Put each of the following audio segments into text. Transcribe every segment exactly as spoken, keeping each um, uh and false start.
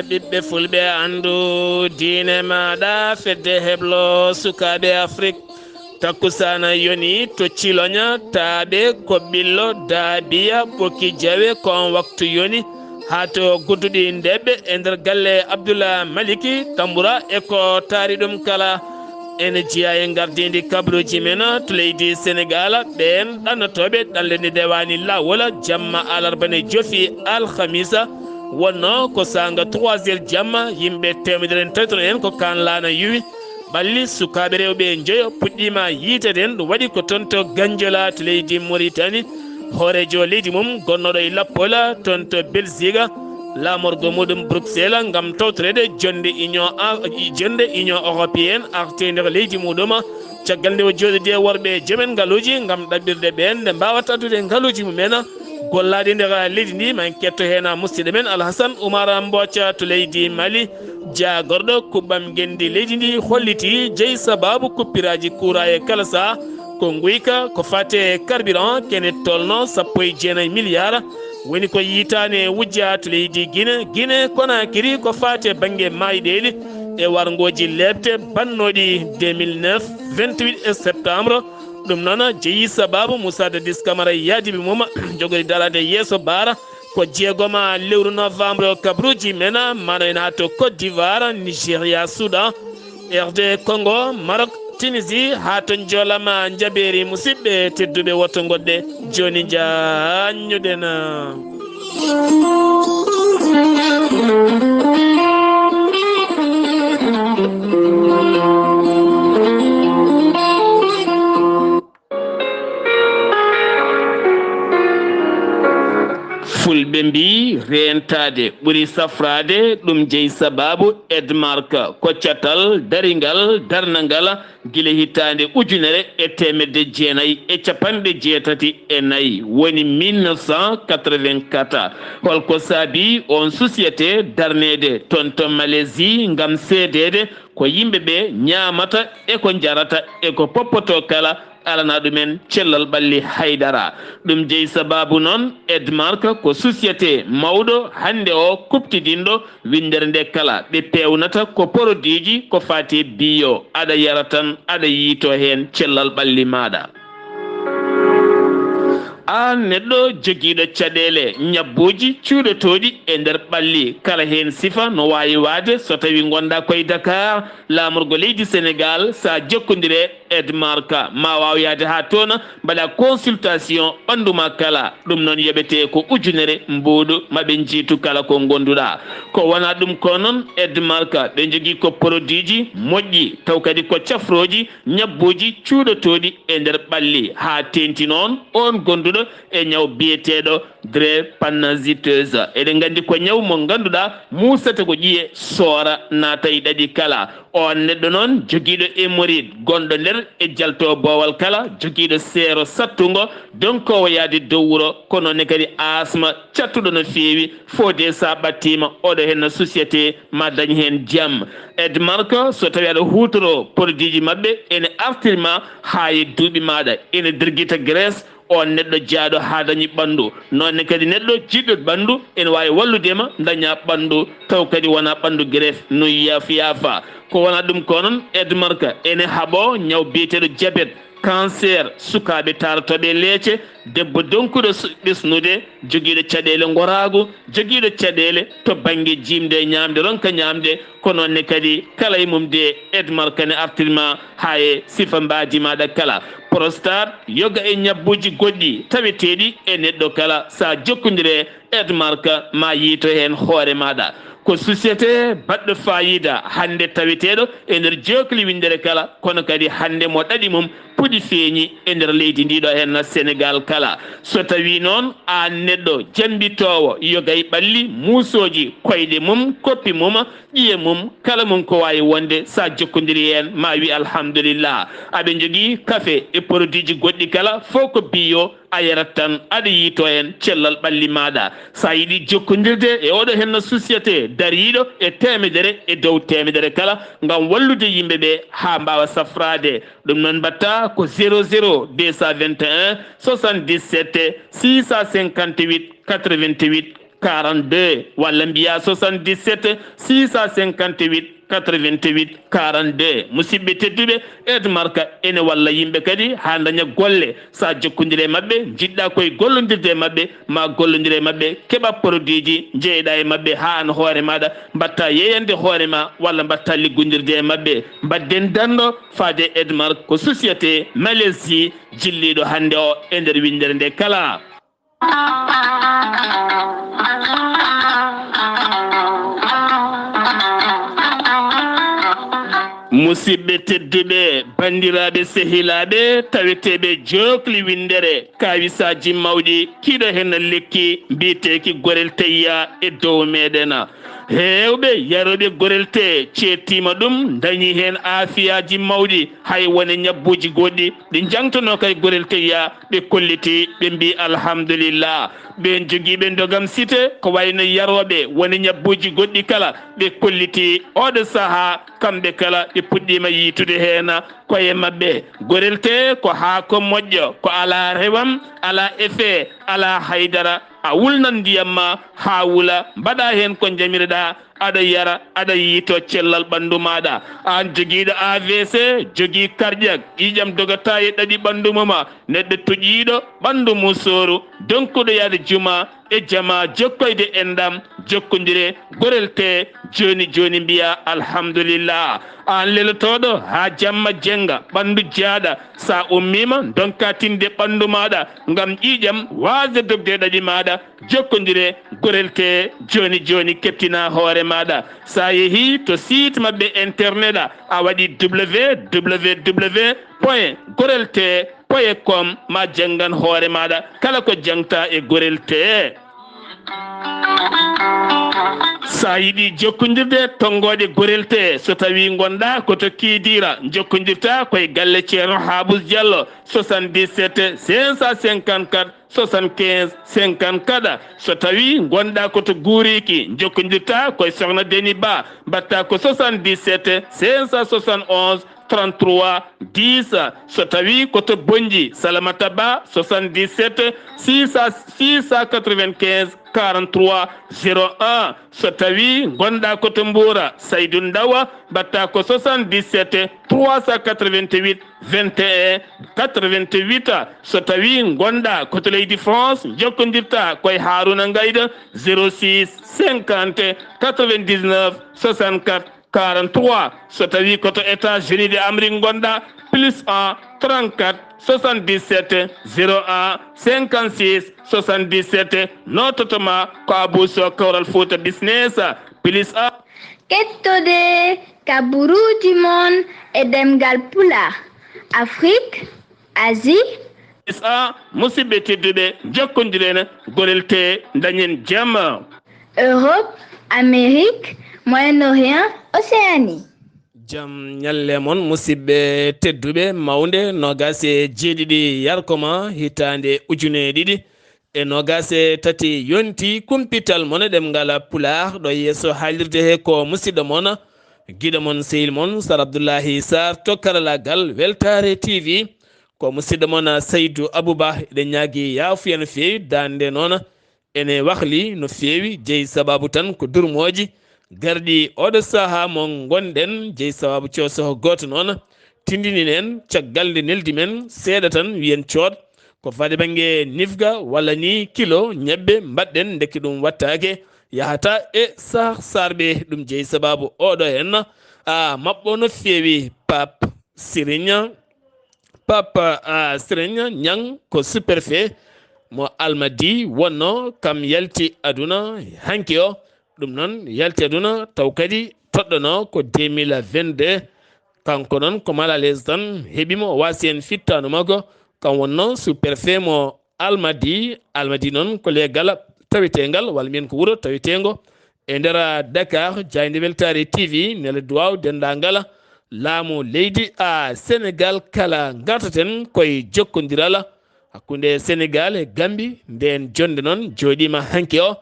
Ɓiɓɓe fulɓe, anndu diine maaɗa, fedde heblo sukaaɓe Afrik. Takkusaana yoni to Ciloña, Taaɓe, Koɓɓillo, Daabiya, Ɓokki Jawe, ko on waktu yoni. Haa to Gudduɗi Ndeɓɓe e nder galle Abdullah Maliki, Tambura e ko taari ɗum kala. Ene jeyaa e ngardiindi kabaruuji men to leydi Senegaal, ɓeen ɗannotooɓe ɗanle nde ndewaani laawol, jamma alarba ne jofi alhamisa, wonno ko saanga trois heures jamma, yimɓe teemedere en tawtono en ko kaan laana yuwi. Ɓalli sukaaɓe rewɓe njoyo puɗɗiima yiitede en, ɗum waɗi ko toon to Ganjola to leydi Moritani. Hooreejo leydi mum gonnooɗo e lappol toon to Belgique, laamorgo muɗum Bruxelles ngam tawtoreede jonnde Union, jonnde Union Européenne artee nder leydi muɗum. Caggal nde o jooɗidi e worɓe joomen ngaluuji ngam ɗaɓɓirde ɓeen nde mbaawata addude ngaluuji mumen gollaade nder leydi ndi, ma en ketto heen musidɗo men Alhasan Umar Mbooca to leydi Mali. Jaagorɗo kuɓɓam ngenndi leydi ndi holliti jeyi sabaabu kuppiraaji kuuraa e kala saha ko nguyka, ko faati e carburant kene tolno sappo e jeenayi miliyaar. Woni ko yitaande wujjaa to leydi Gine, Gine Konakiri, ko faati e bannge maayɗeeli e warngooji leepte bannooɗi deux mille neuf, vingt-huit septembre. Ɗum noon jeyi sabaabu Moussa Dadis Camara e yaadiiɓe mum jogori daraade yeeso baara. Ko jeegoma lewru novembre, kabaruuji men mano en haa to Côte d'Ivoire, Nigeria, Soudan, R D Congo, Maroc, Tunisie, haa to Njoolama Njabeeri. Musidɓe tedduɓe, woto ngoɗɗe jooni, njaanñuɗen. Fulɓe mbii, reentaade ɓuri safraade, ɗum jeyi sabaabu Edmark, ko catal daringal darnangal gila hitaande ujunere e teemedde jeenayi e capanɗe jeetati e nayi, woni mille neuf cent quatre-vingt-quatre. Holko saabii oon société darneede toon to Malaisie ngam seedeede ko yimɓe ɓe ñaamata e ko njarata e ko poppotoo kala, alana ɗumen cellal ɓalli haydara. Ɗum jeyi sabaabu noon, Edmark ko société mawɗo hannde o kuɓtidinɗo winndere nde kala. Ɓe peewnata ko poroduuji ko faati e biyo, aɗa yara tan, aɗa yiytoo heen cellal ɓalli maaɗa. Aan neɗɗo jogiiɗo caɗeele ñabbuuji cuuɗotooɗi e nder ɓalli, kala heen sifa no waawi waade, so tawii ngonɗaa koye Dakar, laamorgo leydi Senegaal, so a jokkondire Edmark, ma waaw yahde haa toon, mbaɗa consultation ɓanndu ma kala. Ɗum noon yoɓetee ko ujunere mbuuɗu, ma ɓe njiitu kala ko ngonduɗaa. Ko wonaa ɗum ko noon, Edmark ɓe njogii ko poroduuji moƴƴi, taw kadi ko cafrooji ñabbuuji cuuɗotooɗi e nder ɓalli, haa teeŋti noon oon gonduɗo e ñaw biyeteeɗo drépanocytose. Eɗen nganndi ko ñaw mo ngannduɗaa muusata ko ƴiye, soora, naata e ɗaɗi kala. Oon neɗɗo noon jogiiɗo hémorroïde, gonɗo nder e jalto boowal kala, jogiiɗo seero sattungo, donkoowo yahde dow wuro, kono ne kadi asma cattuɗo no feewi, fodde so a ɓattiima, oɗo henna société ma dañ heen jam. Edmark, so tawii aɗa huutoroo poroduuji maɓɓe, ene artirma haa e duuɓi maaɗa, ene dirgita graisse, oon neɗɗo jeyaaɗo haa dañi ɓanndu. Noon ne kadi neɗɗo jiɗɗo ɓanndu ene waawi wallude ma dañaa ɓanndu, taw kadi wonaa ɓanndu graisse no yaafa yaafa. Ko wonaa ɗum ko noon, Edmark ene haɓoo ñaw biyeteeɗo diabète, cancer, sukaaɓe taarotooɓe leece, debbo donkuɗo su-, ɓesnude, jogiiɗo caɗeele ngoraagu, jogiiɗo caɗeele to bannge jiimde e ñaamde, ronka ñaamde, ko noon ne kadi kala e mum de Edmark ne artirma haa e sifa mbaadi maaɗa kala. Prostate, yoga e ñabbuuji goɗɗi taweteeɗi e neɗɗo kala, so a jokkondire Edmark ma yiyto heen hoore maaɗa. Ko société baɗɗo faayiida hannde taweteeɗo e nder jookli winndere kala, kono kadi hannde mo ɗaɗi mum puɗi feeñi e nder leydi ndi ɗo henna Senegaal kala. So tawii noon aan neɗɗo jammbitoowo yoga e ɓalli, muusooji, koyɗe mum, koppi mum, ƴiye mum, kala mum ko waawi wonde, so a jokkondiri heen ma wi alhamdulillah. Aɓe njogii kafe e poroduuji goɗɗi kala, fof ko biyo, a yarat tan, aɗa yiyto heen cellal ɓalli maaɗa. So a yiɗi jokkondirde e oɗo henna société dariiɗo e teemedere e dow teemedere kala ngam wallude yimɓe ɓe haa mbaawa safraade, ɗum noon mbaɗta ko zéro zéro deux cent vingt et un soixante-dix-sept six cent cinquante-huit quatre-vingt-huit. quarante-deux, walla mbiya soixante-dix-sept six cent cinquante-huit quatre-vingt-huit quarante-deux. Musidɓe tedduɓe, Edmark ene walla yimɓe kadi haa daña golle. Sa jokkondire e maɓɓe, njiɗɗa koye gollondirde e maɓɓe, ma gollondire e maɓɓe, keɓa produit ji, jeeɗa e maɓɓe haa an hoore maɗa, mbatta yeeyande hoore ma, walla mbatta liggondirde e maɓɓe. Mbadden danndo faade Edmark, ko société Malaisie jilliiɗo hannde o e nder winndere nde kala. Musidɓe tedduɓe, banndiraaɓe, sehilaaɓe, taweteeɓe jookli winndere, kaawisaaji mawɗi, kiiɗo heen lekki mbiyeteeki Gorel Teyya e dow meɗen. Heewɓe yarooɓe Gorel Tee ceettiima ɗum, ndañi heen aafiyaaji mawɗi, hay wone ñabbuuji goɗɗi ɗi njangtonoo kay Gorel Teyya, ɓe kolliti, ɓe mbii alhamdulillah. Ɓeen jogiiɓe ndogam site, ko wayno yarooɓe woni ñabbuuji goɗɗi kala, ɓe kolliti. Ooɗo sahaa, kamɓe kala ɓe puɗɗiima yiytude heen koye maɓɓe. Gorel Tee ko haako moƴƴo, ko alaa rewam, alaa effet, alaa haydara. A wulnan ndiyam ma haa wula, mbaɗa heen ko njamiroɗaa, aɗa yara, aɗa yiytoo cellal ɓanndu maaɗa. Aan jogiiɗo A V C, jogii cardiaque, ƴiiƴam dogataa e ɗaɗi ɓanndu mum, neɗɗo toƴiiɗo ɓanndu mum sooru, donkuɗo yahde juma e jama, jokkoyde enɗam, jokkondire Gorel Tee jooni jooni, mbiya alhamdulillah. Aan lelotooɗo haa jamma jennga, ɓanndu jaaɗa, sa ummiima, ndonka tinde ɓanndu maaɗa ngam ƴiiƴam waasde dogde e ɗaɗi maaɗa, jokkondire Gorel Tee jooni jooni, keptina hoore maaɗa. Sa yehii to site maɓɓe internet a, a waɗi www point gorel tee point com, ma janngan hoore maaɗa kala ko jangta e Gorel Tee. Sa yiɗi jokkondirde tonngooɗe Gorel Tee, so tawi ngonɗa ko to Kidira, jokkondirta koye galle Ceerno Habus Diallo, soixante-dix-sept cinq cent cinquante-quatre soixante-quinze cinquante-quatre. So tawi ngonɗa ko to Guuriki, jokkondirta koye Sokhna Deni Ba, mbatta ko soixante-dix-sept cinq cent soixante-onze trente-trois dix. So tawi ko to Bonnji, Salamata Ba, soixante-dix-sept six cent, six cent quatre-vingt-quinze quarante-trois zéro un. So tawi ngonɗa ko to Mbuura, Saydu Ndawa, mbatta ko soixante-dix-sept trois cent quatre-vingt-huit vingt et un quatre-vingt-huit. So tawi ngonɗa ko to leydi France, jokkondirta koye Haruna Ngayda, zéro six cinquante quatre-vingt-dix-neuf soixante-quatre quarante-trois. So tawi ko to États-Unis de Amérique ngonɗa, plus un trente-quatre soixante-dix-sept zéro un cinquante-six soixante-dix-sept. Nototo ma ko Abou Sow, Kawral Fouta Business, plus un. Kettode kaburuuji mon e ɗemngal Pulaar, Afrik, Asie. Sa, musidɓe tedduɓe, jokkondiren, Gorel Tee, dañen jam. Europe, Amérique, Moyen-Orient, Océanie. Jam ñalle mon, musidɓe tedduɓe, mawnde noogaas e jeeɗiɗi yarkoma hitaande ujune ɗiɗi e noogaas e tati yonti kumpital mon e ɗemngal Pulaar. Ɗo yeeso haalirde he ko musidɗo mon, giɗo mon, sehil mon, Sar Abdullahi Sarr to karalaagal Weltaare T V. Ko musidɗo mon Saydu Abuba, eɗen ñaagi yaafuya no feewi, daande noon ene wahli no feewi, jeyi sabaabu tan ko durmooji garɗi oɗo sahaa mo ngonɗen, jeyi sabaabu coosoho gooto noon. Tindini en caggal nde neldi men seeɗa tan, wiyen cood. Ko faade bannge nifga walla ni kilo ñebbe mbaɗɗen, ndeke ɗum wattaake, yahata e sah-, sarɓe, ɗum jeyi sabaabu oɗo en. A maɓɓo no feewi, Pape Siriña, Pape, a, Siriña Ñang ko sous-préfet mo Almadi wonno, kam yalti aduna hanki o. Ɗum noon yalti aduna taw kadi toɗɗono ko deux mille vingt-deux. Kanko noon ko mal à l'aise tan heɓi mo, o waasi heen fittaandu makko. Kam wonno sous-préfet mo Almadi. Almadi noon ko leegal taweteengal, walla mbiyen ko wuro taweteengo e nder Dakar. Jaaynde Weltaare T V, nela duwaaw denndaangal laamu leydi a Senegaal kala, ngartaten koye jokkondiral hakkunde Senegaal e Gambi. Ndeen jonnde noon jooɗiima hanki o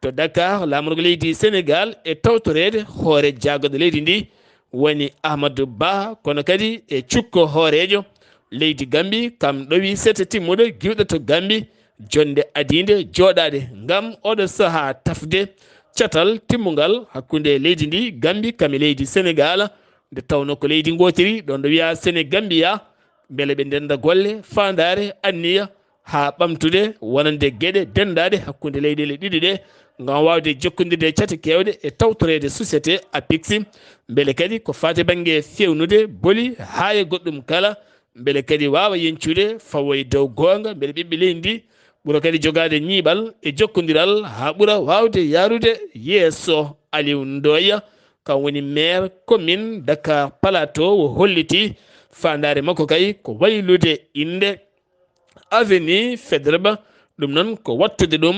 to Dakar, laamorgo leydi Senegaal e tawtoreede hoore jaagorɗo leydi ndi, woni Amadou Ba, kono kadi e cukko hooreejo leydi Gambi, kam ɗowi sette timmuɗo giwɗo to Gambi, jonde adiinde jooɗaade ngam oɗo sahaa tafde catal timmungal hakkunde leydi ndi Gambi kam e leydi Senegaal, nde tawnoo ko leydi ngootiri, ɗoon ɗo wiyaa Senegambia, mbele ɓe ndennda golle, faandaare, anniya, haa ɓamtude wonande geɗe denndaaɗe hakkunde leyɗeele ɗiɗi ɗe, ngam waawde jokkondirde e cate keewɗe e tawtoreede société APIX, mbele kadi ko faati bannge feewnude boli haa e goɗɗum kala, mbele kadi waawa yencude fawo e dow goonga, mbele ɓiɓɓe leydi ndi ɓura kadi jogaade ñiiɓal e jokkondiral haa ɓura waawde yaarude yeeso. Aliou Ndoye, kam woni maire commune Dakar Plateau, o holliti faandaare makko kay ko waylude innde avenue Faidherbe. Ɗum noon ko waɗtude ɗum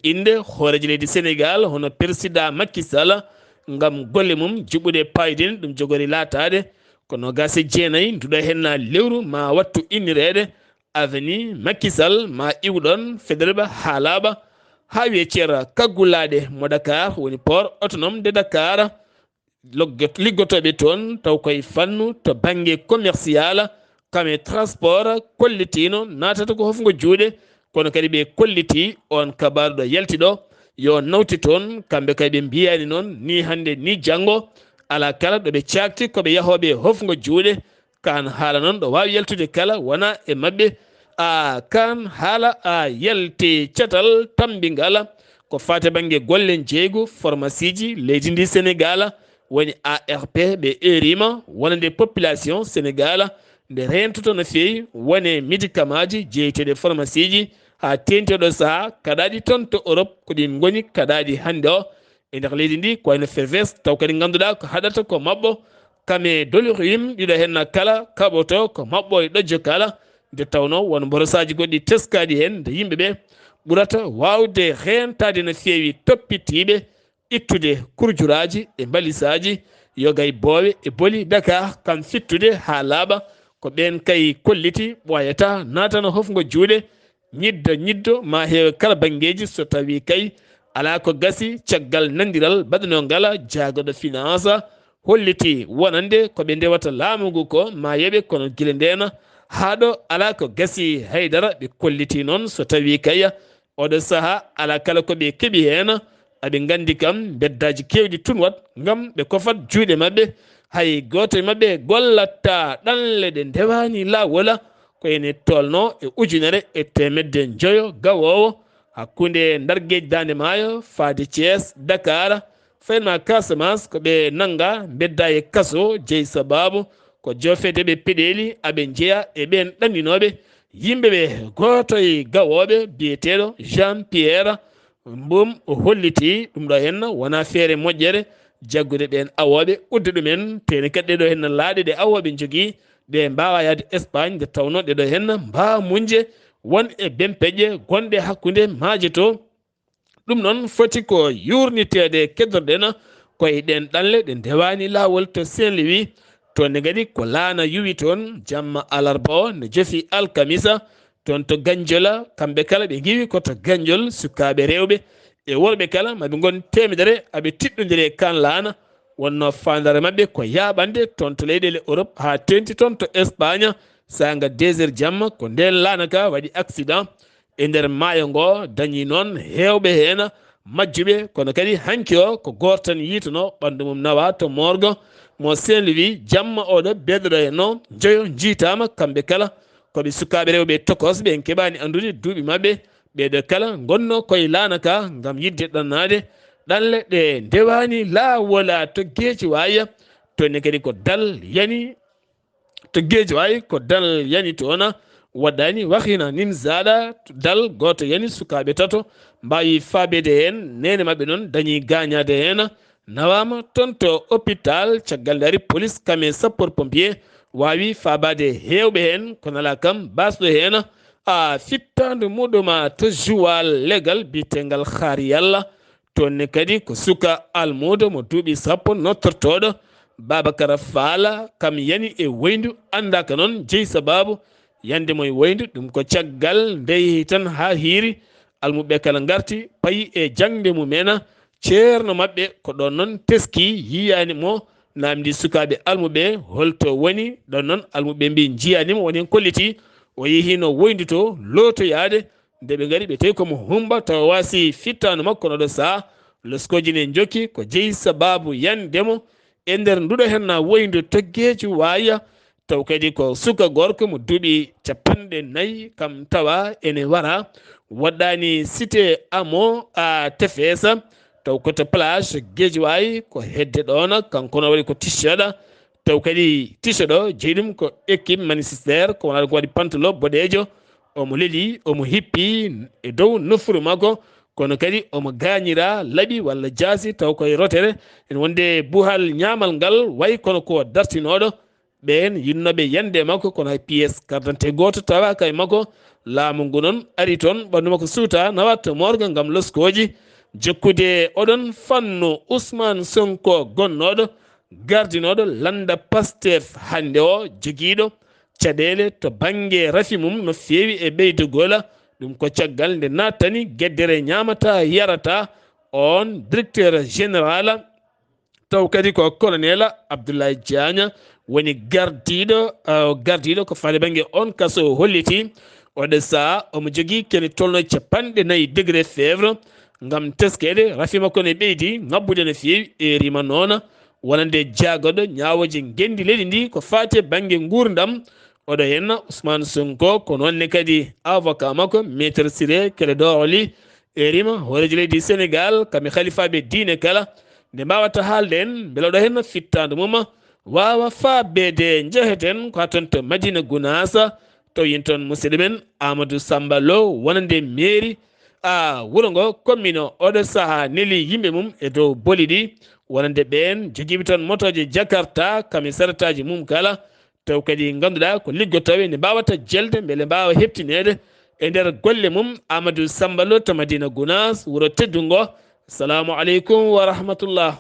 innde hooreejo leydi Senegaal, hono Persidaa Macky Sall, ngam golle mum juɓɓuɗe paayɗe ɗum jogori laataade. Ko noogaas e jeenayi nduɗo heen lewru maa waɗtu innireede avenue Macky Sall, maa iw ɗoon Faidherbe haa laaɓa, haa wiyee ceera kaggulaaɗe mo Dakar, woni port autonome de Dakar. Logge-, liggotooɓe toon taw koye fannu to bannge commercial, kam e transport, kollitiino naatata ko hofngo juuɗe, kono kadi ɓe kolliti oon kabaaru ɗo yalti ɗo, yo nawti toon, kamɓe kay ɓe mbiyaani noon, ni hannde, ni janngo, alaa kala ɗo ɓe caakti ko ɓe yahooɓe hofngo juuɗe. Kaan haala noon ɗo waawi yaltude kala wona e maɓɓe. A kaan haala a yalte catal tammbingal ko faati bannge golle njeeygu formasiiji leydi ndi Senegaal, woni A R P, ɓe eeriima wonande population Senegaal nde reentoto no feewi wone médicamentji jeeyeteeɗi e formasiiji haa teeŋti oɗo sahaa kaɗaaɗi toon to Europe, ko ɗiin ngoni kaɗaaɗi hannde o. E nder leydi ndi ko wayno Ferves, taw kadi ngannduɗaa ko haɗata ko maɓɓo, kam e Dolirim, ɗiɗo heen kala kaɓoto ko maɓɓo e ɗojjo kala, nde tawnoo won mborosaaji goɗɗi teskaaɗi heen, nde yimɓe ɓe ɓurata waawde reentaade no feewi toppitiiɓe, ittude kurjuraaji e mbalisaaji, yoga e boowe e boli Dakar, kam fittude haa laaɓa. Ko ɓeen kay kolliti ɓooyata naatana hofngo juuɗe, ñidda ñiddo maa heewe kala banngeeji, so tawii kay alaa ko gasi caggal nanndiral baɗanoo ngal, jaagorɗo finance holliti wonande ko ɓe ndewata laamu ngu ko maa yoɓe, kono gila ndeena haa ɗo alaa ko gasi hay dara. Ɓe kolliti noon so tawii kay oɗo sahaa alaa kala ko ɓe keɓi heen. Aɓe nganndi kam mbeddaaji keewɗi tunwat ngam ɓe kofat juuɗe maɓɓe. Hay gooto e maɓɓe gollataa ɗanle ɗe ndewaani laawol, ko ene tolnoo e ujunere e teemedde njoyo gawoowo hakkunde Ndargeej Daande Maayo faade Thiès, Dakar. Fayma Casamance ko ɓe nannga mbedda e kaso, jeyi sabaabu ko joofeedeeɓe peɗeeli aɓe njeya e ɓeen ɗanninooɓe yimɓe ɓe. Gooto e gawooɓe biyeteeɗo Jean Pierre Mboum o holliti ɗum ɗo henna wona feere moƴƴere jaggude ɓeen awooɓe, udde ɗumen, teene kadi ɗeɗo henna laaɗe ɗe awooɓe njogii, ɗe mbaawa yahde Espagne, nde tawnoo ɗeɗo henna mbaawa muñde won e bempeƴƴe gonɗe hakkunde maaje to. Ɗum noon foti ko yuurniteede, keddorɗen ko e ɗeen ɗanle ɗe ndewaani laawol to Saint-Louis. Toon ne kadi ko laana yuwi toon jamma alarba o, ne jofi alkamisa. Toon to Ganjola, kamɓe kala ɓe ngiwi ko to Ganjol, sukaaɓe rewɓe e worɓe kala maɓe ngon teemedere aɓe tiɗɗondiri e kaan laana. Wonnoo faandaare maɓɓe ko yaaɓande toon to leyɗeele Europe haa teeŋti toon to Espagne. Saanga deux heures jamma ko ndeen laana ka waɗi accident e nder maayo ngo, dañi noon heewɓe heen majjuɓe, kono kadi hanki o ko gooto tan yiitanoo ɓanndu mum nawa to morgue mo Saint-Louis jamma oɗo. Beeɗo ɗo e no njoyo njiitaama, kamɓe kala ko ɓe sukaaɓe rewɓe tokosɓe, en keɓaani anndude duuɓi maɓɓe. Ɓeeɗo kala ngonnoo koye laana ka ngam yiɗde ɗannaade ɗanle ɗe ndewaani laawol to Geeci Waaya. Toon ne kadi ko dal yani to Geeci Waaya, ko dal yani toon, waɗɗaani Waxiina Nimzaɗa, dal gooto yani sukaaɓe tato mbaawi faabeede heen, neene maɓɓe noon dañi gaañaade heen, nawaama toon to hôpital, caggal nde ari police kam e sapeur pompier waawi faabaade heewɓe heen, kono alaa kam baasɗo heen a fittaandu muɗum to Joal, legal biyeteengal Xaar Yalla. Toon ne kadi ko suka almuudo mo duuɓi sappo nodtortooɗo Babakara Faala, kam yani e woyndu, anndaaka noon jeyi sabaabu yande mo e woyndu. Ɗum ko caggal nde yehi tan haa hiiri, almuɓɓe kala ngarti, payi e jaŋde mum en. Ceerno maɓɓe ko ɗoon noon teski, yiyaani mo, naamndi sukaaɓe almuɓe hol to woni. Ɗoon noon almuɓe mbi njiyaani mo, woni en kolliti o yehiino woyndu to lootoyaade. Nde ɓe ngari, ɓe tawi ko mo humba tawa waasi fittaandu makko. Kono ɗo saha loskooji ne njokki ko jeyi sabaabu yande mo e nder nduɗo henna woyndu toggeeji waaya. Taw kadi ko suka gorko mo duuɓi capanɗe nayi, kam tawa ene wara, waɗɗaani cité amo a tefesa, taw ko to plage Guédiawaye, ko hedde ɗoona, kanko no waɗi ko t-shirt, taw kadi t-shirt o jeyi ɗum ko équipe Manchester, ko wonaa ɗum ko waɗi pantalon boɗeejo, omo leli, omo hippi e dow nofuru makko, kono kadi omo gaañira laɓi walla jaasi, taw koye rotere, ene wonde buhal ñaamal ngal, way kono ko dartinooɗo. Ɓeen yinnooɓe yande makko, kono hay pièce carte d'identité gooto tawaaka e makko. Laamu ngu noon ari toon, ɓanndu makko suuta, nawa to morgue ngam loskooji. Jokkude oɗon fannu, Ousmane Sonko gonnooɗo, gardinooɗo lannda Pastef hannde o, jogiiɗo caɗeele to bannge rafi mum no feewi e ɓeydugol. Ɗum ko caggal nde nattani geddere ñaamata yarata on directeur général, taw kadi ko colonel Abdoulaye Diagne woni gardiiɗo, eh, gardiiɗo ko faade bannge on kaso holliti. Oɗo saha omo jogii kene tolno capanɗe nayi degré fièvre. Ngam teskeede, rafi makko ne ɓeydi ŋabbude no feewi, e rima noona wonande jaagoɗo ñaawooje ngenndi leydi ndi ko faati e bannge nguurndam. Oɗo henna Ousmane Sonko, ko noon ne kadi avocat makko, Maître Ciré Clédor Ly, e rima hooreejo leydi Sénégal, kamɓe halifaaɓe diine kala, nde mbaawata haalde en, mbele oɗo henna fittaandu mum waawa faabeede. Njeheten ko haa toon to Madina Gunaas, taw yen toon musidɗo men Amadou Samba Lo, wonande mairie a wuro ngo, commune o, oɗo saha neli yimɓe mum e dow boli ɗi, wonande ɓeen jogiiɓe toon motooje Jakarta, kam e saretaaji mum kala, taw kadi ngannduɗaa ko liggotooɓe nde mbaawata jelde mbele mbaawa heɓtineede e nder golle mum. Amadou Samba Lo to Madina Gunaas, wuro teddungo. Assalamu aleykum wa rahmatullah.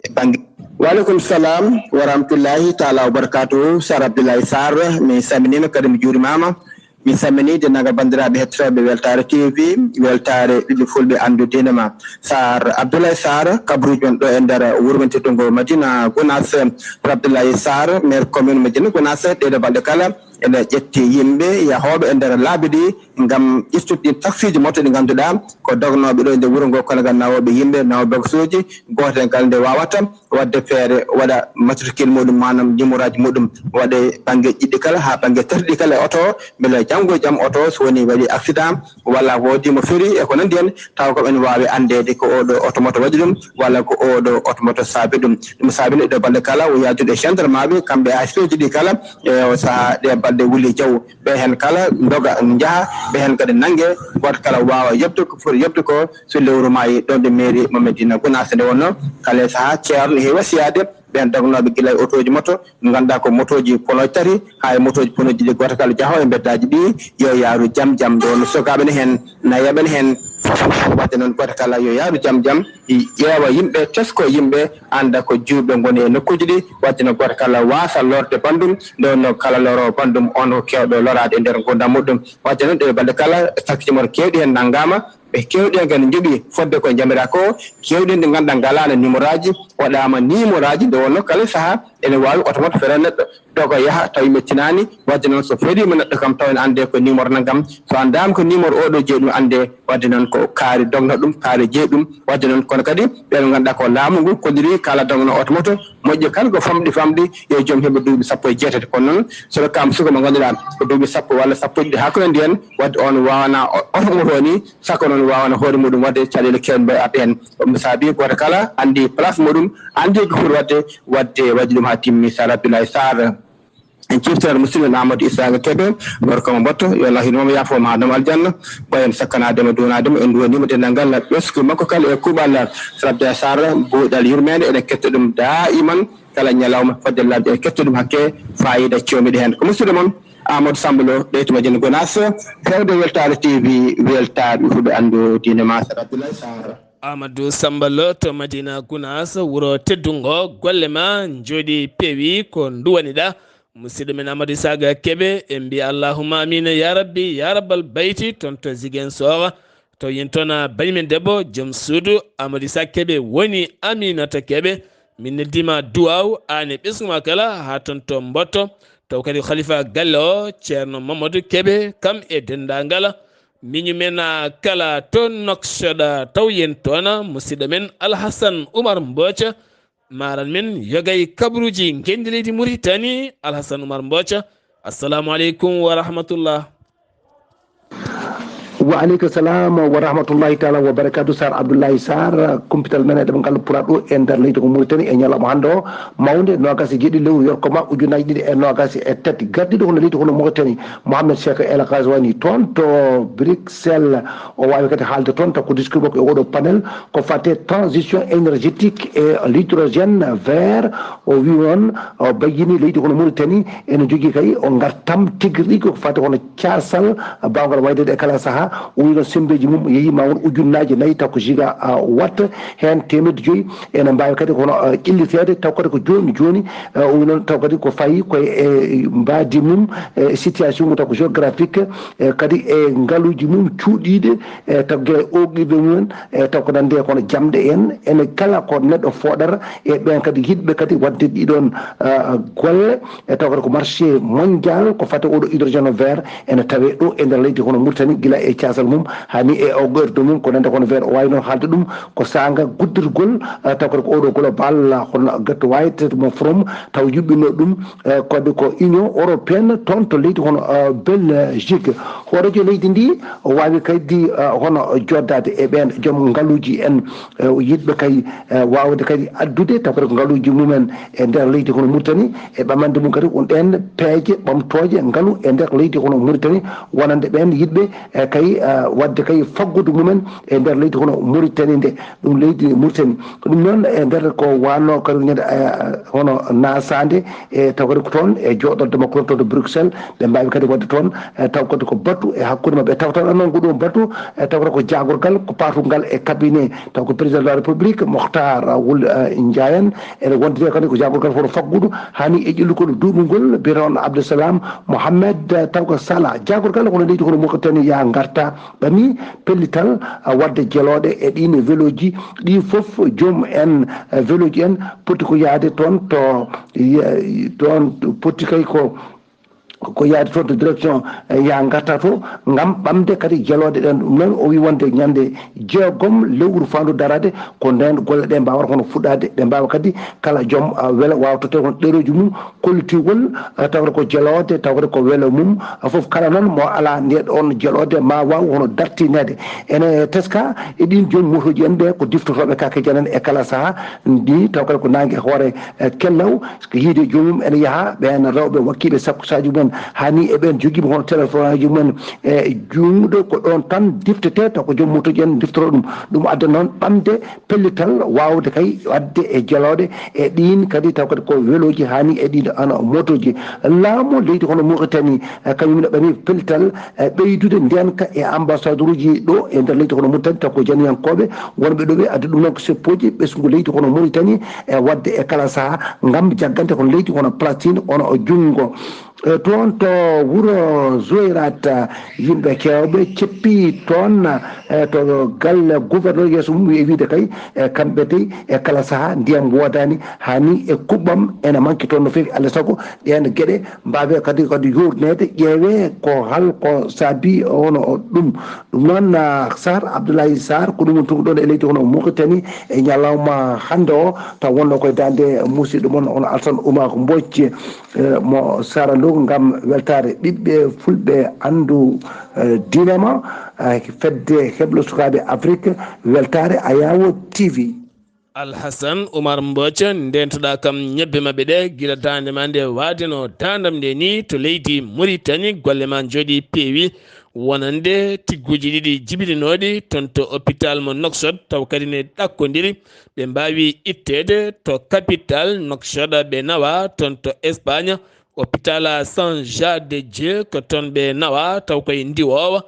E bannge. Wa aleykum salam wa rahmatullahi taala wa barakatuhu. Sar Abdoulaye Sarr, mi salminiima kadi mi juurimaama. Mi salminii denndaangal banndiraaɓe hettotooɓe Weltaare T V, Weltaare ɓiɓɓe fulɓe anndu diine ma. Sar Abdoulaye Sarr, kabruuji men ɗo e nder wuro men teddungo Madina Gunaas. Sar Abdoulaye Sarr, maire commune Madina Gunaas, ɗeeɗo balɗe kala ene ƴetti yimɓe yahooɓe e nder laabi ɗi ngam ƴettude ɗin taksiiji moto ɗi ngannduɗaa ko dognooɓe ɗo e nder wuro ngo, kono ngal nawooɓe yimɓe, nawooɓe bagasuuji, gooto heen kala nde waawata waɗde feere waɗa matricule muɗum, maanaam nimoraaji muɗum, waɗa e bannge ɗiɗi kala haa bannge tati ɗi kala e oto o, mbele janngo e jam oto o so woni waɗi accident walla woodi mo feri e ko nanndi heen, taw ko ɓen waawi anndeede ko oɗo oto moto waɗi ɗum walla ko oɗo oto moto saabi ɗum. Ɗum saabini ɗo balɗe kala o yaadude e gendarmeɓe, kamɓe A S P ji ɗi kala e o sahaa ɗe balɗe wuli jaw. Ɓe heen kala ndoga njaha, ɓe heen kadi nannge, gooto kala waawa yoɓde ko foti yoɓde ko so lewru maayi. Ɗoon ɗo mairie mo Madina Gunaas nde wonnoo, kala e sahaa ceerno heewi wasiyaade ɓeen dognooɓe gila e otooji moto, ngannduɗaa ko motooji ponooji tati, haa e motooji ponooji ɗiɗi, gooto kala jahoowo e mbeddaaji ɗi yo yaaru jam jam. Nde wonnoo sukaaɓe ne heen, nayeeɓe ne heen, waɗde noon gooto kala yo yaaru jam jam, ƴeewa yimɓe, tesko yimɓe, annda ko juulɓe ngoni e nokkuuji ɗi, waɗde noon gooto kala waasa lorde banndum, nde wonnoo kala loroowo banndum on ko keewɗo loraade e nder nguurndam muɗum. Waɗde noon ɗe balɗe kala taksimeeɓe keewɗi heen nanngaama, ɓe keewɗi heen kadi njoɓi fodde ko njamiraa ko, keewɗi heen ɗi ngannduɗaa ngalaano nimoraaji, waɗaama nimoraaji, nde wonnoo kala sahaa ene waawi oto moto feere neɗɗo doga yaha tawi mettinaani. Waɗde noon so feriima neɗɗo kam taw ene anndee ko numéro nanngam, so anndaama ko numéro oɗo jeyi ɗum anndee. Waɗde noon ko kaari dogno ɗum, kaari jeyi ɗum. Waɗde noon kono kadi ɓeen ngannduɗaa ko laamu ngu kolliri kala dogno oto moto, moƴƴi kala ko famɗi famɗi yo joom heɓu duuɓi sappo e jeetati. Kono noon so rokkaama suka mo ngannduɗaa ko duuɓi sappo walla sappo e ɗiɗi haa ko nanndi heen, waɗde on waawana oto moto ni, saka noon waawana hoore muɗum waɗde caɗeele keewɗe mbaɗi arde heen. Ɗum saabi gooto kala anndi place muɗum, anndi ko foti waɗde, waɗde waɗi ɗum haa timmi. Sar Abdoulaye Sarr. En ciftinat musidɗo men Amadou Issaka Kébé, gorko mo mboɗto, yo Allah yurmo mo yaafo mo haadnamo aljanna, ɓooyen sakkanaade mo duwanaade mo, en nduwaniima denndangal ɓesngu makko kala e kuuɓal. Sar Abdoulaye Sarr, buuɗal yurmeende, eɗen ketta ɗum daa'iman kala ñalawma fodde laaɓde, eɗen ketta ɗum hakke faayiida cewmiɗo heen. Ko musidɗo mon Amadou Samba Lo, ɗo to Madina Gunaas, fewde Weltaare T V, weltaaɓe ɓe fulɓe anndu diine ma, Sar Abdoulaye Sarr. Amadou Samba Lo to Madina Gunaas, wuro teddungo, golle ma njooɗi peewi, ko nduwaniɗaa. Musidɗo men Amadou Issaka Kébé, en mbiya allahumma amina ya rabbi, ya rabbal bayti, toon to Ziguinchor. Taw yen toon a bani men debbo, joom suudu, Amadou Issaka Kébé woni Aminata Kébé. Min neldiima duwaaw, aan e ɓesngu ma kala, haa toon to Mboto. Taw kadi ko halifa galle o, Ceerno Mamadou Kébé, kam e denndaangal Miñu men, ah, kala to Nouakchott, ah, taw yen toon, ah, musidɗo men Alhasan Umar Mbooca, maaran men yogay kabruuji ngenndi leydi Muritani. Alhasan Umar Mbooca, assalamu aleykum wa rahmatullah. Wa aleykum salam wa rahmatullahi taala wa barakatu. Sar Abdoulaye Sar, kumpital men e ɗemngal pulaar ɗo e nder leydi ko Mauritanie e ñalawma hannde o, mawnde noogas e jeeɗiɗi lewru yorkoma ujunnaji ɗiɗi e noogas e tati, gardiiɗo hono leydi hono Mauritanie, Mohamed Cheikh El Ghazouani, toon to Bruxelles. O waawi kadi haalde toon, taw ko discours makko e oɗo panel ko fate transition énergétique et l'hydrogène vert. O wi noon, o bayyini leydi hono Mauritanie ene jogii kay o ngartam tigi rigi ko fate hono caasal baawngal waydede e kala sahaa. O wi noon semmbeeji mum yehiima won ujunnaaji nayi, taw ko giga, ah, watt, heen teemedde joyi ene mbaawi kadi kono, ah, ƴelliteede, taw kadi ko jooni jooni. Ah, o wi noon taw kadi ko fayi koye e mbaadi mum, e situation mum, taw ko géographique, e kadi e ngaluuji mum cuuɗiiɗi, e taw gila e ooɓirde mumen, e taw ko nande kono jamɗe en, ene kala ko neɗɗo fooɗata, e ɓen kadi yiɗɓe kadi waɗde ɗiɗon, ah, golle, e taw kadi ko marché mondial ko fate oɗo hydrogène vert ene tawe ɗo e nder leydi hono Mauritanie, gila e caasal mum hani e o ɓerdo mum, ko nande kono vert o waawi noon haalde ɗum ko saanga guddirgol, ah, taw kadi ko oɗo global, ah, hono Get White mo From taw yuɓɓino ɗum, eh, kadi ko Union Européenne toon to leydi hono, ah, Belgique. Hooreejo leydi ndi o waawi kadi, ah, hono joddaade e ɓeen joom ngaluuji en, eh, yiɗɓe kay, eh, waawde kadi addude taw kadi ko ngaluuji mumen e nder leydi hono Mauritanie, e ɓamande mum kadi on ɗeen peeje ɓamtooje ngalu e nder leydi hono Mauritanie, wonande ɓeen yiɗɓe, eh, kay, eh, waɗde kay faggudu mumen e nder leydi hono Mauritanie nde, ɗum leydi Mauritanie. Ɗum noon e nder ko wanno kadi ñande, eh, hono nasaande, e taw kadi ko toon e jooɗorde makko toon to Bruxelles, ɓe mbaawi kadi waɗde toon, e taw kadi ko batu e hakkunde maɓɓe. Taw tan noon ko ɗum batu, e taw kadi ko jaagorgal ko patungal e cabinet, taw ko président de la République, Mokhtar Wul, eh, Ndiayen, ene wondiri kadi ko jaagorgal hono faggudu, hani e ƴellugol duuɓungol, biyeteeɗo Abdou Salam Mohamed, eh, taw ko Salah. Jaagorgal hono leydi hono Mauritanie ya ngarta, ɓami pellital, ah, waɗde jelooɗe e ɗiin velooji, ɗi fof joom en, eh, velooji en poti ko yahde toon to, ye-, toon poti kay ko, ko yahde toon to direction, eh, ya ngarta to, ngam ɓamde kadi jelooɗe ɗen. Ɗum noon o wi wonde ñande jeegom lewru faandu daraade ko ndeen golle ɗe mbaawata hono fuɗɗaade, ɗe mbaawa kadi kala joom, ah, welo waawa tottade hono ɗerooji mum, kollitugol, eh, tawde ko jeloode, tawde ko welo mum, eh, fof kala noon mo alaa nde ɗoon jeloode ma waaw hono dartineede. Ene teska e ɗiin joom motooji en ɓe ko diftotooɓe kake janan e kala sahaa, ndi taw kadi ko naange hoore, eh, kellaw, ko yiide joomum ene yaha, ɓeen rewɓe wakkiiɓe sakkusaaji mumen, hani e ɓeen jogiiɓe hono téléphone aji mumen e juuɗe, ko ɗoon tan diftetee, taw ko joom motooji en diftotoo ɗum. Ɗum adda noon ɓamde pellital waawde kay waɗde e jelooɗe e ɗiin kadi taw kadi ko welooji hani e ɗiin ana motooji. Laamu leydi hono Mauritanie, eh, kañum ne ɓami pellital, eh, ɓeydude ndeenka e ambassadoruuji ɗo e nder leydi hono Mauritanie, taw ko janiyankooɓe wonɓe ɗo ɓe addi ɗum noon ko seppooji ɓesngu leydi hono Mauritanie e waɗde e kala sahaa ngam jaggande hono leydi hono Palestine, hono junngo. Eh, toon to wuro Zouérate, yimɓe keewɓe ceppi toon, eh, to galle gouverneur, yeeso mum e wiide kay, eh, kamɓe dey e kala sahaa ndiyam woodaani, hani e kuɓɓam ene manki toon no feewi. Alaa sago ɗeen geɗe mbaawe kadi, kadi yoorneede, ƴeewe ko hol ko saabi hono ɗum. Ɗum noon, ah, Sarr, Abdoulaye Sarr, ko ɗum woni tun ɗoon e leydi hono Mauritanie e ñalawma hannde o, taw wonno koye daande musidɗo mon hono Alassane Oumar Mbodj, eh, mo Sarandou ngam weltaare ɓiɓɓe fulɓe anndu, eh, diine ma, eh, fedde heblo sukaaɓe Afrique, weltaare Ayawo T V. Alhasan Umar Mbooca, ndeentoɗaa kam ñebbe maɓɓe ɗe, gila daande ma nde waadeno daandam nde ni to leydi Muritani, golle ma njooɗi peewi, wonande tigguuji ɗiɗi jibilinooɗi toon to hôpital mo Nouakchott, taw kadi ne ɗakkondiri. Ɓe mbaawi itteede to capital Nouakchott, ɓe nawa toon to Espagne, hôpital Saint Jean de Dieu, ko toon ɓe nawa, taw koye ndiwoowa.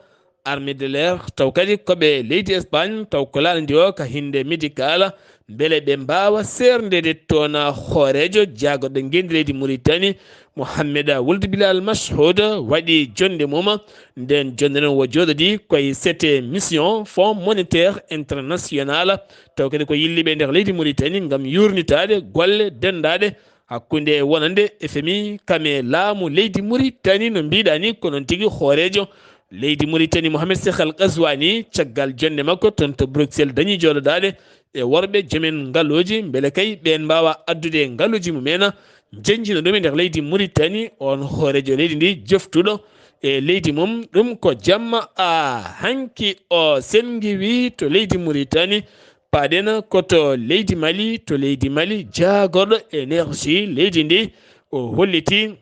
Armée de l'air, taw kadi ko ɓe leydi Espagne, taw ko laalndi o ka hinnde médical, mbele ɓe mbaawa seerndeede toon hooreejo jaagorɗo ngenndi leydi Muritani, Mohamed Wuld Bilal Mashoud, waɗi jonnde mum. Nden jonnde nden wo jooɗodi koye C T Mission, Fonds Monétaire International, taw kadi ko yilliiɓe nder leydi Muritani ngam yuurnitaade golle denndaaɗe hakkunde wonande F M I kam e laamu leydi Muritani, no mbiɗa ni, ko noon tigi hooreejo leydi Mauritanie, Mohamed Cheikh Al Ghazouani, caggal jonnde makko toon to Bruxelles, dañi jooɗodaade e worɓe joomen ngaluuji, mbele kay ɓeen mbaawa addude ngaluuji mumen, njenjina ɗum e nder leydi Mauritanie. On hooreejo leydi ndi, joftuɗo e leydi mum, ɗum ko jamma a hanki o senngiwi to leydi Mauritanie, paaɗen ko to leydi Mali, to leydi Mali, jaagorɗo énergie leydi ndi, o holliti,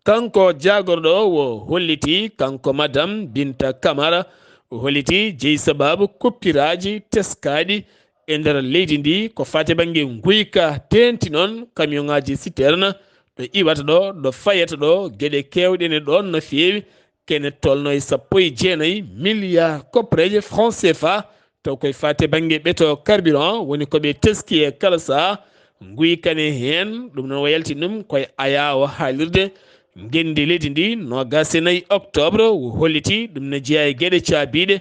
kanko jaagorɗo o, o holliti, kanko Madame Binta Camara, o holliti jeyi sabaabu kuppiraaji teskaaɗi e nder leydi ndi, ko faati bannge nguyka, teeŋti noon kamiyonŋaaji citerne ɗo iwata ɗo, ɗo fayata ɗo, geɗe keewɗe ne ɗoon no feewi, kene tolno e sappo e jeenayi milliards koppareeje franc C F A, taw koye faati bannge ɓeto carburant woni ko ɓe teski e kala saha. Nguyka ne heen, ɗum noon o yalti ɗum koye ayaawo haalirde ngenndi leydi ndi, noogaas e nayi octobre, o holliti ɗum ne jeyaa e geɗe caabiiɗe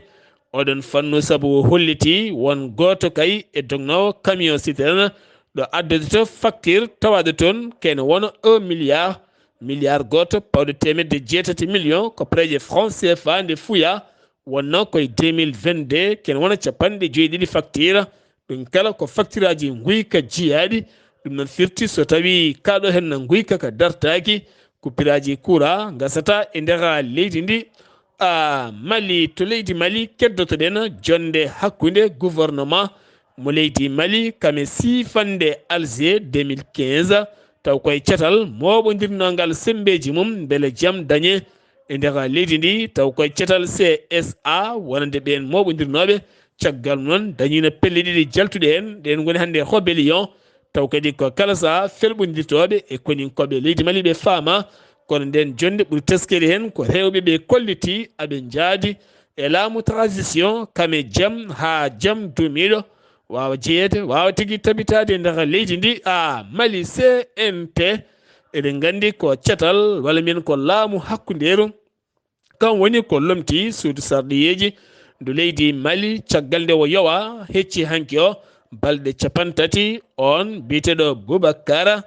oɗon fannu, sabu o holliti won gooto kay e dognoowo camion citerne ɗo addodoto facture tawaaɗo toon kene wona un milliard, milliard gooto pawɗo teemedde jeetati million koppareeje franc C F A nde fuya, wonno koye deux mille vingt-deux, kene wona capanɗe joyi ɗiɗi facture. Ɗum kala ko facturaaji nguyka jiyaaɗi. Ɗum noon firti so tawii kaɗo heen nguyka ka dartaaki, kuppiraaji kura ngasata e nder leydi ndi. A Mali, to leydi Mali, keddotoɗen jonnde hakkunde gouvernement mo leydi Mali kame siifande Alger deux mille quinze, taw koye catal mooɓondirnongal semmbeeji mum mbele jam dañe e nder leydi ndi, taw koye catal C S A wonande ɓeen mooɓondirnooɓe. Caggal mum noon, dañiino pelle ɗiɗi jaltuɗe heen, ɗeen ngoni hannde rébellion, taw kadi ko kala saha felɓondirtooɓe e koninkooɓe leydi Mali ɓe faama. Kono ndeen jonnde ɓuri teskere heen ko rewɓe ɓe kolliti aɓe njaadi e laamu transition, kame jam haa jam duumiiɗo waawa jeyeede, waawa tigi tabitaade e nder leydi ndi. A Mali, C N T, eɗen nganndi ko catal walla mbiyen ko laamu hakkundeeru, kam woni ko lomti suudu sarɗiyeeji ndu leydi Mali, caggal nde o yowa hecci hanki o balɗe capanɗe tati, on biyeteeɗo Boubacar,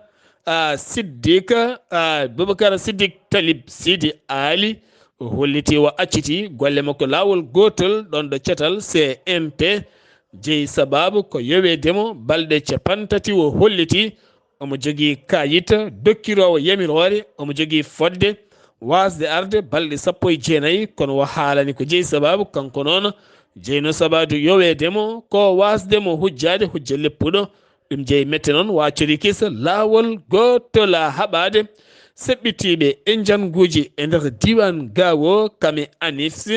a, Siddiq, a, Boubacar Siddiq Talib Sidi Ali, o holliti o acciti golle makko laawol gootol ɗoon ɗo catal C N T jeyi sabaabu ko yoweede mo balɗe capanɗe tati. O holliti omo jogii kaayit dokkiroowo yamiroore, omo jogii fodde waasde arde balɗe sappo e jeenayi, kono o haalani ko jeyi sabaabu. Kanko noon, jeyno sabaabu yoweede mo ko waasde mo hujjaade hujja leppuɗo. Ɗum jeyi mette noon, wa cori kisa laawol gootol a haɓaade seɓɓitiiɓe e njannguuji e nder diiwaan Gaawo, kame anifs.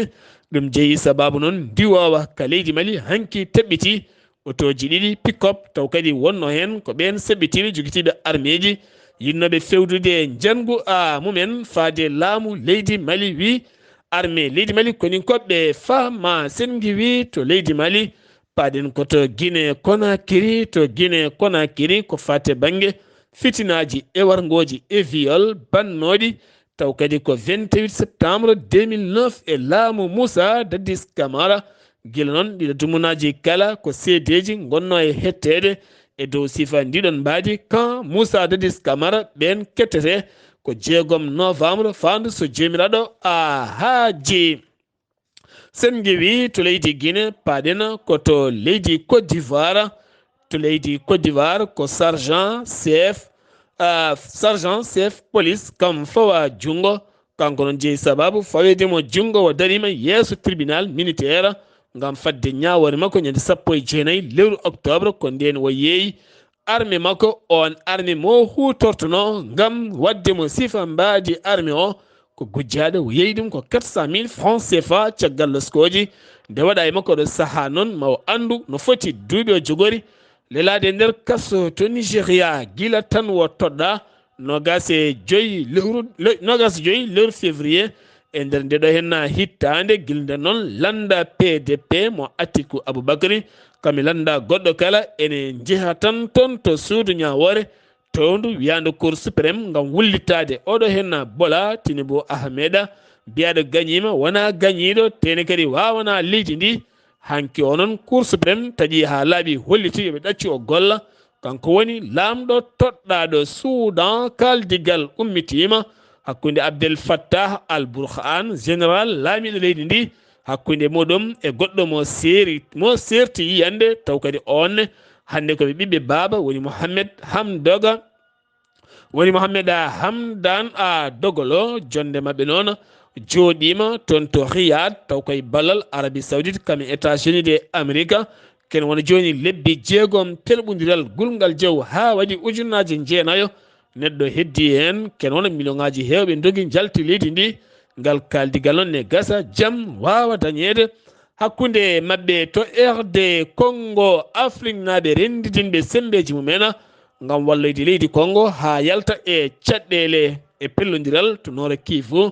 Ɗum jeyi sabaabu noon ndiwoowa ka leydi Mali hanki teɓɓiti otooji ɗiɗi pick-up, taw kadi wonno heen ko ɓeen seɓɓitiiɓe jogitiiɓe armeeji yiɗnooɓe fewdude njanngu a mumen faade laamu leydi Mali. Wi armee leydi Mali koninkooɓe faama senngiwi to leydi Mali. Paaɗen ko to Guinée Conakry, to Guinée Conakry ko faate bannge fitinaaji e warngooji e viol bannooɗi, taw kadi ko vingt-huit septembre deux mille neuf e laamu Moussa Dadis Camara. Gila noon, ɗiɗo dumunaaji kala ko seedeeji ngonnoo e hetteede e dow sifa ndiɗon mbaadi. Kan Moussa Dadis Camara ɓeen kettete ko jeegom novembre, faandu so Joomiraaɗo a haaji. Sen ngewi to leydi Guinée, paaɗen ko to leydi Côte d'Ivoire. To leydi Côte d'Ivoire ko sergent chef, ah, sergent chef police kam fawa junngo. Kanko noon jeyi sababu faweede mo junngo, o dariima yeeso tribunal militaire ngam fadde ñaawoore makko ñande sappo e jeenayi lewru octobre. Ko ndeen o yeeyi arme makko, on arme mo huutortono ngam waɗde mo sifa mbaadi arme o, ko gujjaaɗo, o yeeyi ɗum ko quatre cent mille francs C F A caggal loskooji. Nde waɗa e makko ɗo sahaa noon, ma o anndu no foti duuɓi o jogori lelaade e nder kaso to Nigeria, gila tan o toɗɗaa noogaas e joy lewru, le-, noogaas e joy lewru février. E nder nde ɗo henna hittaande, gila nde noon lannda P D P mo Atiku Abubakari, kam e lannda goɗɗo kala, ene njeha tan toon to suudu ñaawoore towndu wiyaandu Cour suprême ngam wullitaade oɗo henna Bola Tinubu Ahmeda, mbiyaaɗo gañiima, wonaa gañiiɗo, tene kadi waawanaa leydi ndi. Hanki o noon, Cour suprême taƴi haa laaɓi, holliti yo ɓe ɗaccu o golla. Kanko woni laamɗo toɗɗaaɗo Suudan, kaaldigal ummitiima. hakkunde Abdel Fattah al Burhan, général laamiiɗo leydi ndi, hakkunde muɗum e goɗɗo mo seeri, mo seerti yiyannde, taw kadi oon ne, hannde ko ɓe ɓiɓɓe baaba, woni Mohamed Hamdoga, woni Mohamed a Hamdan a Dogolo, jonde maɓɓe noon jooɗiima toon to Riyad, taw koye ballal Arabie Saoudite, kam e États-Unis de Amerique. Ken wona jooni lebbi jeegom pelɓondiral gulngal jaw haa waɗi ujunnaaje jeenayo. Neɗɗo heddii heen, ken wona miliyoŋaaji heewɓe ndogi njalti leydi ndi. Ngal kaaldigal noon ne gasa jam waawa dañeede hakkunde maɓɓe to R D Congo, Afriknaaɓe renndidinɓe semmbeeji mumen ngam walloyde leydi Congo haa yalta e caɗeele e pellondiral to Nord Kivu.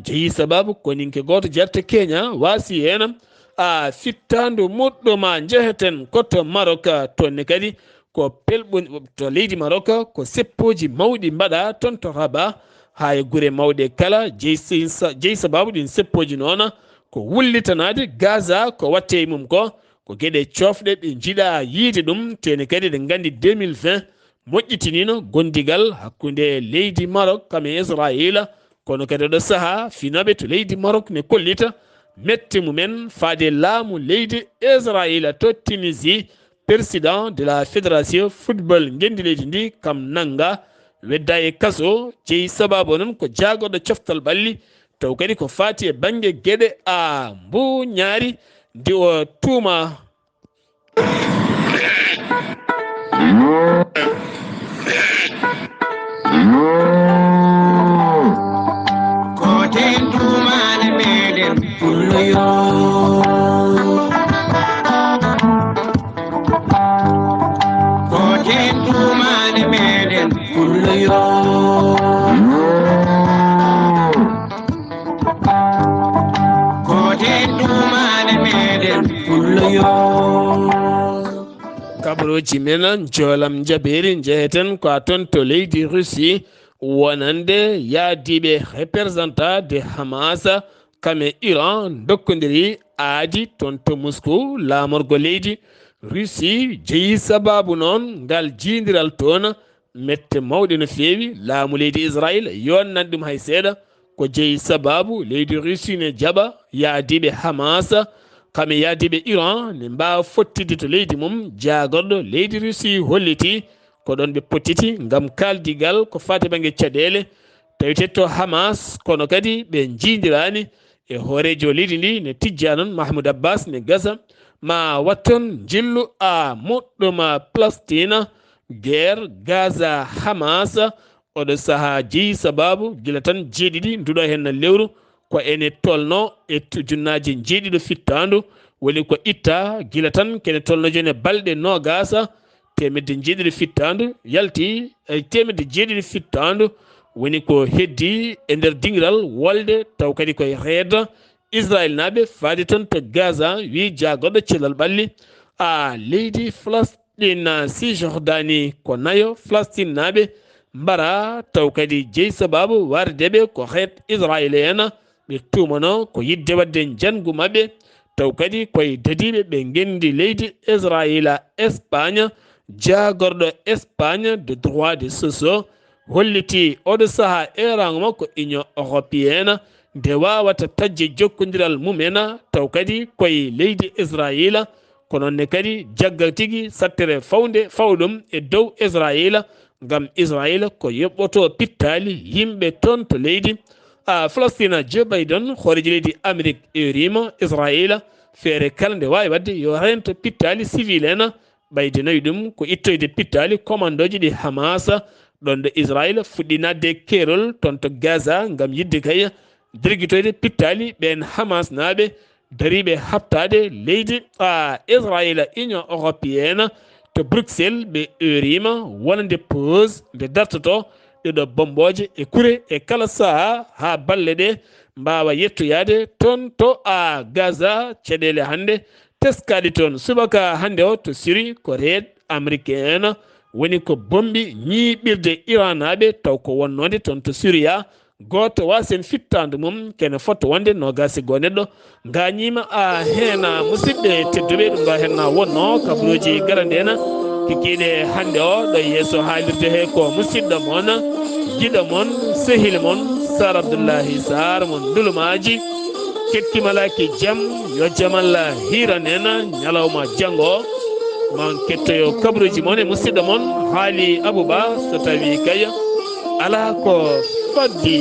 Jeyi sababu ko ninke gooto jarte Kenya waasi heen a fittaandu muɗɗo ma njeheten ko to Maroc, toon ne kadi ko pelɓun-, to leydi Maroc, ko seppooji mawɗi mbaɗa toon to Rabat, haa e gure mawɗe kala. Jeyi sa-, jeyi sababu ɗin seppooji noon, ko wullitanaade Gaza ko watte e mum ko, ko geɗe coofɗe ɓe njiɗa yiide ɗum, tene kadi eɗen nganndi deux mille vingt moƴƴitiniino gondigal hakkunde leydi Maroc kam e Israayiila, kono kadi oɗo sahaa finooɓe to leydi Maroc ne kollita mette mumen faade laamu leydi Israayiila to Tunisie. Président de la Fédération Football ngenndi leydi ndi kam nannga, wedda e kaso, jeyi sababu noon ko jaagorɗo coftal ɓalli, taw kadi ko faati e bannge geɗe a mbuñaari ndi o tuuma. Ko ten tuumaale meɗen pullo yo. Ko ten tuumaale meɗen pullo yo. Ko ten tuumaale meɗen pullo yo. Kabrooji men njoolam njabeeri njeheten ko a toon to leydi Russie, wonande yaadiiɓe représentant de Hamas, kam e Iran ndokkondiri aadi toon to Moscou, laamorgo leydi Russie jeyi sababu noon ngal jiindiral toon. Mette mawɗe no feewi, laamu leydi Israayiila yonnani ɗum hay seeɗa. Ko jeyi sababu leydi Russie ne jaɓa yaadiiɓe Hamas, kam e yaadiiɓe Iran ne mbaawa fottidde to leydi mum. Jaagorɗo leydi Russie holliti ko ɗoon ɓe pottiti ngam kaaldigal ko faati bannge caɗeele. Tawete to Hamas, kono kadi ɓe njiidiraani e hooreejo leydi ndi ne tijjaa noon Mahmoud Abbas ne gasa ma watton njillu a moɗɗo ma Palestina, guerre Gaza Hamas. Oɗo sahaa jeyi sababu gila tan jeeɗiɗi nduɗo heen lewru ko ene tolno e ujunnaaje jeeɗiɗo fittaandu, woni ko itta gila tan kene tolno jooni e balɗe noogaasa, teemedde jeeɗiɗi fittaandu yalti e teemedde jeeɗiɗi fittaandu, woni ko heddi e nder dingiral wolde, taw kadi koye reedo Israel naaɓe faade toon to Gaza, wi jaagorɗo cellal ɓalli a leydi Falastin, Cisjordanie, ko nayo Falastin naaɓe mbara, taw kadi jeyi sababu warde ɓe ko reet Israel en, ɓe tuumano ko yidde waɗde njanngu maɓɓe, taw kadi koye dadiiɓe ɓe ngenndi leydi Israel. Espagne, jaagorɗo Espagne de droit de soso holliti oɗo sahaa eeraango makko Union Européenne nde waawata taƴde jokkondiral mum en, taw kadi koye leydi Israayiila, ko noon ne kadi jagga tigi sattere fawnde fawɗum e dow Israayiila, ngam Israayiila ko yoɓɓoto pittaali yimɓe toon to leydi a Falastina. Joe Biden, hooreejo leydi Amerik, eeriima Israayiila feere kala nde waawi waɗde yo reento pittaali civil en, ɓeyde nawi ɗum ko ittoyde pittaali komandooji ɗi Hamas, ɗoon ɗo Israayiila fuɗɗi naatde keerol toon to Gaza ngam yiɗde kay dirgitoyde pittaali ɓeen Hamas naaɓe dariiɓe haɓtaade leydi a Israayiila. Union Européenne to Bruxelles ɓe eeriima wonande pause nde dartotoo ɗeɗo bommbooje e kure e kala sahaa haa balle ɗe mbaawa yettoyaade toon to a Gaza. Caɗeele hannde teskaaɗe toon subaka hannde o to Syrie ko reet américain woni ko bommbi ñiiɓirde Iran naaɓe, taw ko wonnoonde toon to Syria. Gooto wasen fittaandu mum kene fotto wonde noogaas e goo neɗɗo ngaañiima a heen. Musidɓe tedduɓe, ɗum ɗo heen na wonno kabaruuji garande en kikiiɗe hannde o ɗo yeeso haalirde he ko musidɗo mon, giɗo mon, sehil mon, Sar Abdullahi Sar mo Ndulumaaji. Kettimalaaki jam, yo jam Allah hiiran en ñalawma janngo. Mon kettoyo kabruuji mon e musidɗo mon Haali Abuba, so tawii kay alaa ko faddi.